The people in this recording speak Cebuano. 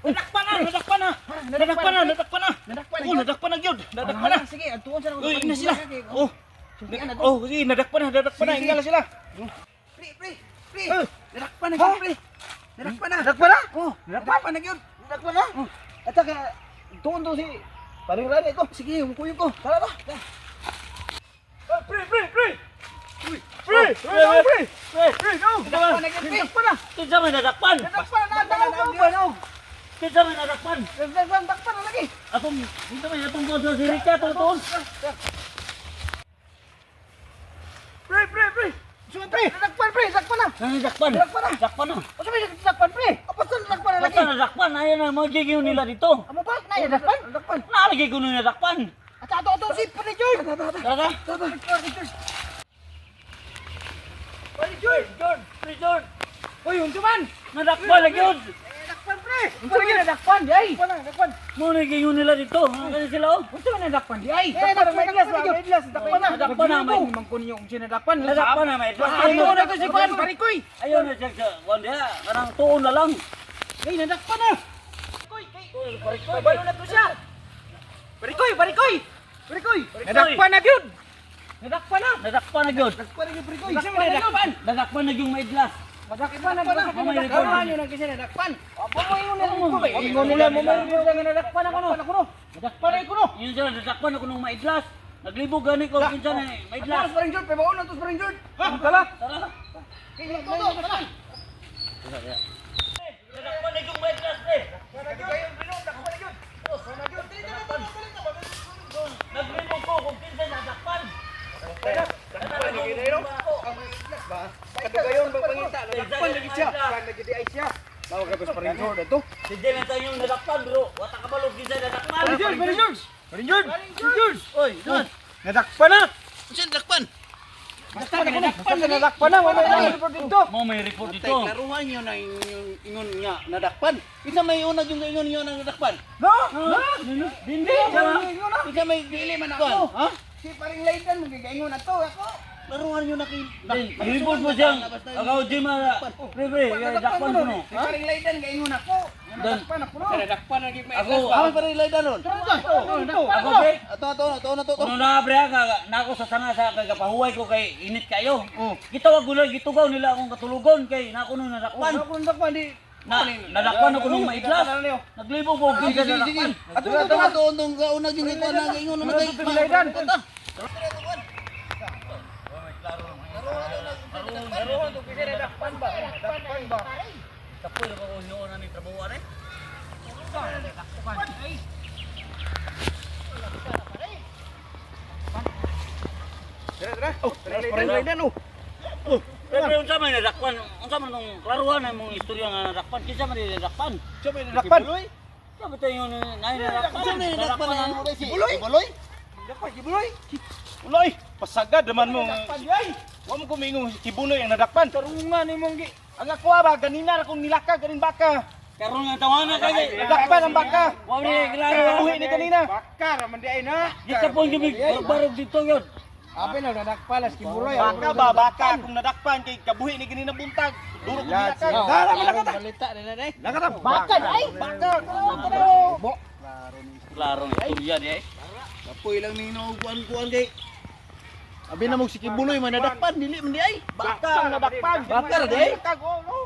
Nadakpan na, nadakpan na. Nadakpan na, nadakpan na. Nadakpan na. Oh, nadakpan na gyud. Nadakpan na. Sige, atuon sa Uy, ina sila. Oh. Oh, sige, nadakpan na, nadakpan na. Sige, Ingala sila. Pre, pre, pre. Eh. Nadakpan na gyud, pre. Nadakpan na. Nadakpan na? Oh, nadakpan na gyud. Nadakpan na? At saka, tuon to si Paring Rani ko. Sige, umukuyo ko. Tara ba? Pre, pre, pre! Pre, pre, pre, pre, pre, go! Nadakpan na gyud, pre. Nadakpan na! Kinsa may nadakpan? Nadakpan na, nadakpan na. Kinsa may nadakpan? Nadakpan na lagi. Atong, kinsa may atong kuwan sa si Rica, tuon. Pre, pre, pre! Sige, pre. Nadakpan, pre. Nadakpan na. Nadakpan! Nadakpan na. Nadakpan na! O sabi, nadakpan, pre. O basta nadakpan na lagi. Basta nadakpan, ayan ang mga gigiw nila dito. Amo ba? Na, nadakpan? Nadakpan. Naalagay ko nung nadakpan. At ato, ato, si Pre George. Tara, tara, Tara, tara. Pre George. Pre George! George! Pre George! Uy, unsa man? Nadakpan na yun! Nadakpan, pre. Unsa man nadakpan, di ay? Nadakpan, nadakpan. Mo na gigiw nila dito. Ano kasi sila oh? Unsa man nadakpan, di ay? Nadakpan na, may glass, nadakpan na. Nadakpan na, may- Man ko ninyo unsa nadakpan. Nadakpan na, may glass. Ato na to si Juan, parikoy. Ayun na siya sa kuwan diha. Kanang tuon na lang. Ay, nadakpan na. Parikoy, kay. Kabalo na to siya. Parikoy, parikoy. Parikoy. Nadakpan na gyud. Nadakpan na. Nadakpan na yun. Nadakpan na gyud, parikoy. Unsa man nadakpan? Nadakpan na yung may glass. Nadakpan na gyud. Mamay record. Nadakpan yun ang kasi nadakpan. Abo mo ingon nila ko ba? Ingon nila mo mo nga nadakpan ako no. Nadakpan na ko no. Yun siya, nadakpan ako nung may glass. Naglibog gani ko kinsa na eh, may glass. Ato, Paring George, pabaon na to, Paring George. Tara. Tara. Tara. Nadakpan na yung may glass pre. Naglibog ko kung kinsa nadakpan. Katugayon bang pangita, nadakpan lagi siya. Lagi di ay siya. Tawag ka Paring George ato. Sige na tayo yung nadakpan bro. Wata ka balog kinsa nadakpan. Paring George, Paring George. Paring George. Paring George. Oy, doon. Nadakpan na. Unsa nadakpan? Basta nadakpan na, nadakpan na, wala na report dito. Mo may report dito. Tay klaruhan niyo na inyong ingon nga nadakpan. Kinsa may unag yung ingon niyo na nadakpan? No? No? Dindi. Kinsa may dili man ako. Ha? Si Paring Laydan magigaingon na to ako. Klaruhan niyo na kay Report mo siyang. Akaw Jim pre pre, dakpan ko no. Si Paring Laydan gaingon ako. Nadakpan ako no. Nadakpan na gyud. Ako, Ako pa rin laydan ron. ako pre. Ato ato ato na to. Kuno na pre ka nako sa sanga sa kay kapahuway ko kay init kayo. Gitawag ko lang gitugaw nila akong katulugon kay nako nung nadakpan. Ako nadakpan di. Na nadakpan ako nung maiglas. Naglibog ko kinsa Sige sige. nadakpan. Ato ato ato tong unag yung kuan na ingon na kay. Laydan. Kapoy na ko hiyo na ni trabaho ani. Oh, Paring Laydan oh. Pre pre unsa may nadakpan? Unsa man tong klaruhan na imong istorya nga nadakpan? Kinsa man ni nadakpan? Siya may nadakpan. Sa ba tayo na nadakpan? Unsa may nadakpan na si Buloy? Buloy? Nadakpan si Buloy. Uloy, pasagad naman mo. Nadakpan di ay. Wa mo kumingong kibunoy ang nadakpan. Tarungan imong gi. Ang ako ba ganina ra kong nilaka ganin baka. Karon nga tawana kay. Nadakpan ang baka. Wa ni klaro. Kabuhi ni kanina. Baka ra man di ay na. Gikapon gyud barog dito yun. Abe na nadakpan las Kibuloy. Baka ba baka kung nadakpan kay kabuhi ni kanina buntag. Duro kong nilaka. Dara man nakata. Balita na na Nakata. Baka di ay. Baka. Bo. Klaro nga istorya di ay. Kapoy lang nino kuan-kuan kay. Abi na mo si Kibuloy man nadakpan dili man di ay. Baka ang nadakpan. Baka ra di ay. Nilakag, oh, no.